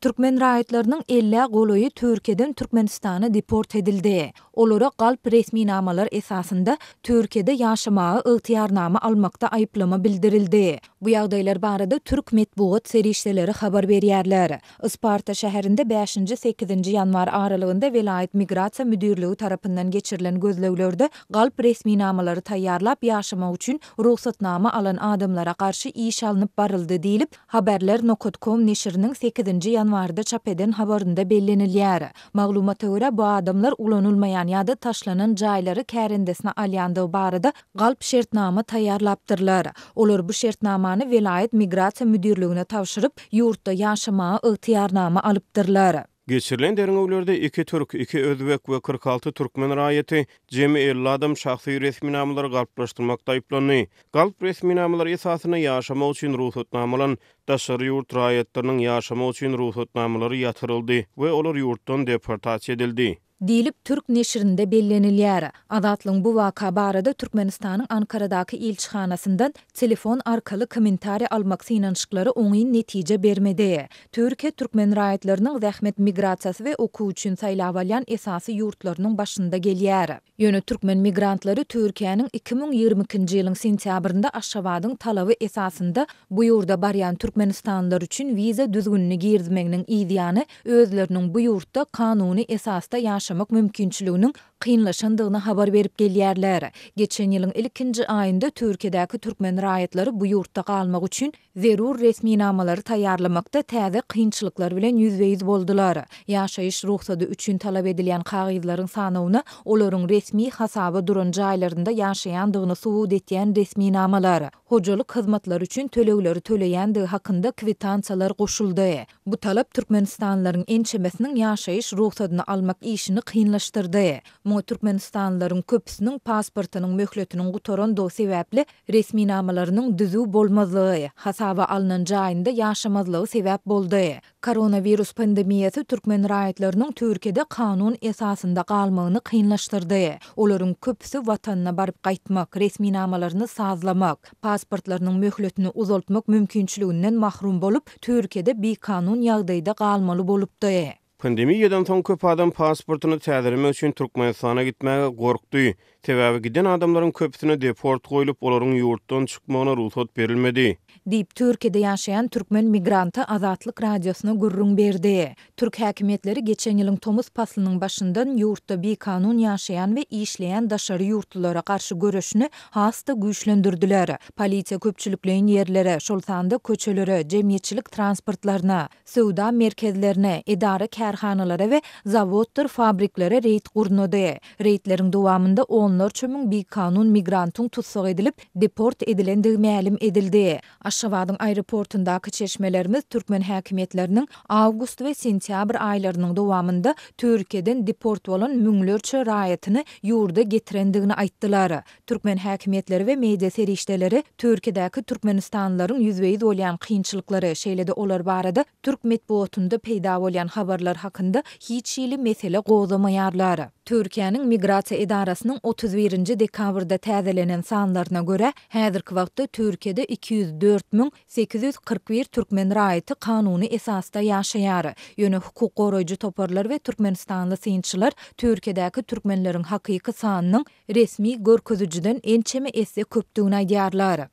Türkmen raýatlarynyň ellä golaýy Türkiýeden Türkmenistana deport edildi. Olara galp resminamalar esasynda Türkiýede ýaşamaga ygtyýarnama almakda aýyplama bildirildi. Bu ýagdaýlar barada türk metbugat serişdeleri habar berýärler. Ysparta şäherinde bäşinji, sekizinji ýanwar aralygynda welaýat migrasiýa müdirligi tarapyndan geçirilen gözleglerde galp resminamalary taýýarlap ýaşamak üçin rugsatnama alan adamlara garşy iş alnyp baryldy diýlip, Haberler nokat kom neşiriniň sekizinji ýanwarda çap eden habarynda bellenilýär. Maglumata görä, bu adamlar ulanylmaýan ýa-da taşlanan jaýlary kärendesine alýandygy barada galp şertnama taýýarlapdyrlar. Olar bu şertnamany welaýat migrasiýa müdirligine tabşyryp, ýurtda ýaşamaga ygtyýarnama alypdyrlar. Geçirilen derňewlerde iki türk, iki özbek we 46 türkmen raýaty, jemi 50 adam şahsy resminamalary galplaşdyrmakda aýyplandy. Galp resminamalary esasynda ýaşamak üçin rugsatnama alan daşary ýurt raýatlarynyň ýaşamak üçin rugsatnamalary ýatyryldy we olar ýurtdan deportasiýa edildi. Diýlip, türk neşirinde bellenilýär. Azatlygyň bu waka barada Türkmenistanyň Ankaradaky ilçihanasyndan telefon arkaly kommentariý almak synanyşyklary oňyn netije bermedi. Türkiýe türkmen raýatlarynyň zähmet migrasiýasy we okuw üçin saýlap alýan esasy ýurtlarynyň başynda gelýär. Ýöne türkmen migrantlary Türkiýäniň 2022-nji ýylyň sentýabrynda Aşgabadyň talaby esasynda bu ýurda barýan türkmenistanlylar üçin wiza düzgünini girizmeginiň yzýany özleriniň bu ýurtda kanuny esasda ýaşamak mümkinçiliginiň kynlaşandygyny habar berip gelýärler. Geçen ýylyň ilkinji aýynda Türkiýedäki türkmen raýatlary bu ýurtda galmak üçin zerur resminamalary taýýarlamakda täze kynçylyklar bilen ýüzbe-ýüz boldular. Ýaşaýyş rugsady üçin talap edilýän kagyzlaryň sanawyna olaryň resmi hasaba duran jaýlarynda ýaşaýandygyny subut etýän resminamalar, hojalyk hyzmatlary üçin tölegleri töleýändigi hakynda kwitansiýalar goşuldy. Bu talap türkmenistanlylaryň ençemesiniň ýaşaýyş rugsadyny almak işini kynlaşdyrdy. Muňa türkmenistanlylaryň köpüsiniň pasportynyň möhletiniň gutarandygy sebäpli Resminamalarynyň düzüw bolmazlygy, hasaba alnan jaýynda ýaşamazlygy sebäp boldy. Koronawirus pandemiýasy türkmen raýatlarynyň Türkiýede kanun esasynda galmagyny kynlaşdyrdy. Olaryň köpüsi watanyna baryp gaýtmak, resminamalaryny sazlamak, pasportlarynyň möhletini uzaltmak mümkinçiliginden mahrum bolup, Türkiýede bikanun ýagdaýda galmaly bolupdy. Pandemiýadan soň köp adam pasportyny täzelemek üçin Türkmenistana gitmäge gorkdy. Sebäbi giden adamlaryň köpüsine deport goýlup, olaryň ýurtdan çykmagyna rugsat berilmedi. Diýip, Türkiýede ýaşaýan türkmen migranty Azatlyk Radiosyna gürrüň berdi. Türk häkimiýetleri geçen ýylyň tomus paslynyň başyndan ýurtda bikanun ýaşaýan we işleýän daşary ýurtlulara garşy göreşini has-da güýçlendirdiler. Polisiýa köpçülikleýin ýerlere, şol sanda köçelere, jemgyýetçilik transportlaryna, söwda merkezlerine, edara-kärhanalara we zawoddyr fabriklere reýd gurnady. Reýdleriň dowamynda onlarça müň bikanun migrantyň tussag edilip, deport edilendigi mälim edildi. Aşgabadyň aeroportundaky çeşmelerimiz türkmen häkimiýetleriniň awgust we sentýabr aýlarynyň dowamynda Türkiýeden deport bolan müňlerçe raýatyny ýurda getirendigini aýtdylar. Türkmen häkimiýetleri we media serişdeleri Türkiýedäki türkmenistanlylaryň ýüzbe-ýüz bolýan kynçylyklary, şeýle-de olar barada türk metbugatynda peýda bolýan habarlar hakynda hiç hili mesele gozgamaýarlar. Türkiýäniň Migrasiýa edarasynyň 31 nji dekabrda täzelenen sanlaryna görä, häzirki wagtda Türkiýede 204 841 türkmen raýaty kanuny esasda ýaşaýar. Ýöne hukuk goraýjy toparlar we türkmenistanly synçylar Türkiýedäki türkmenleriň hakyky sanynyň resmi görkezijiden ençeme esse köpdügini aýdýarlar.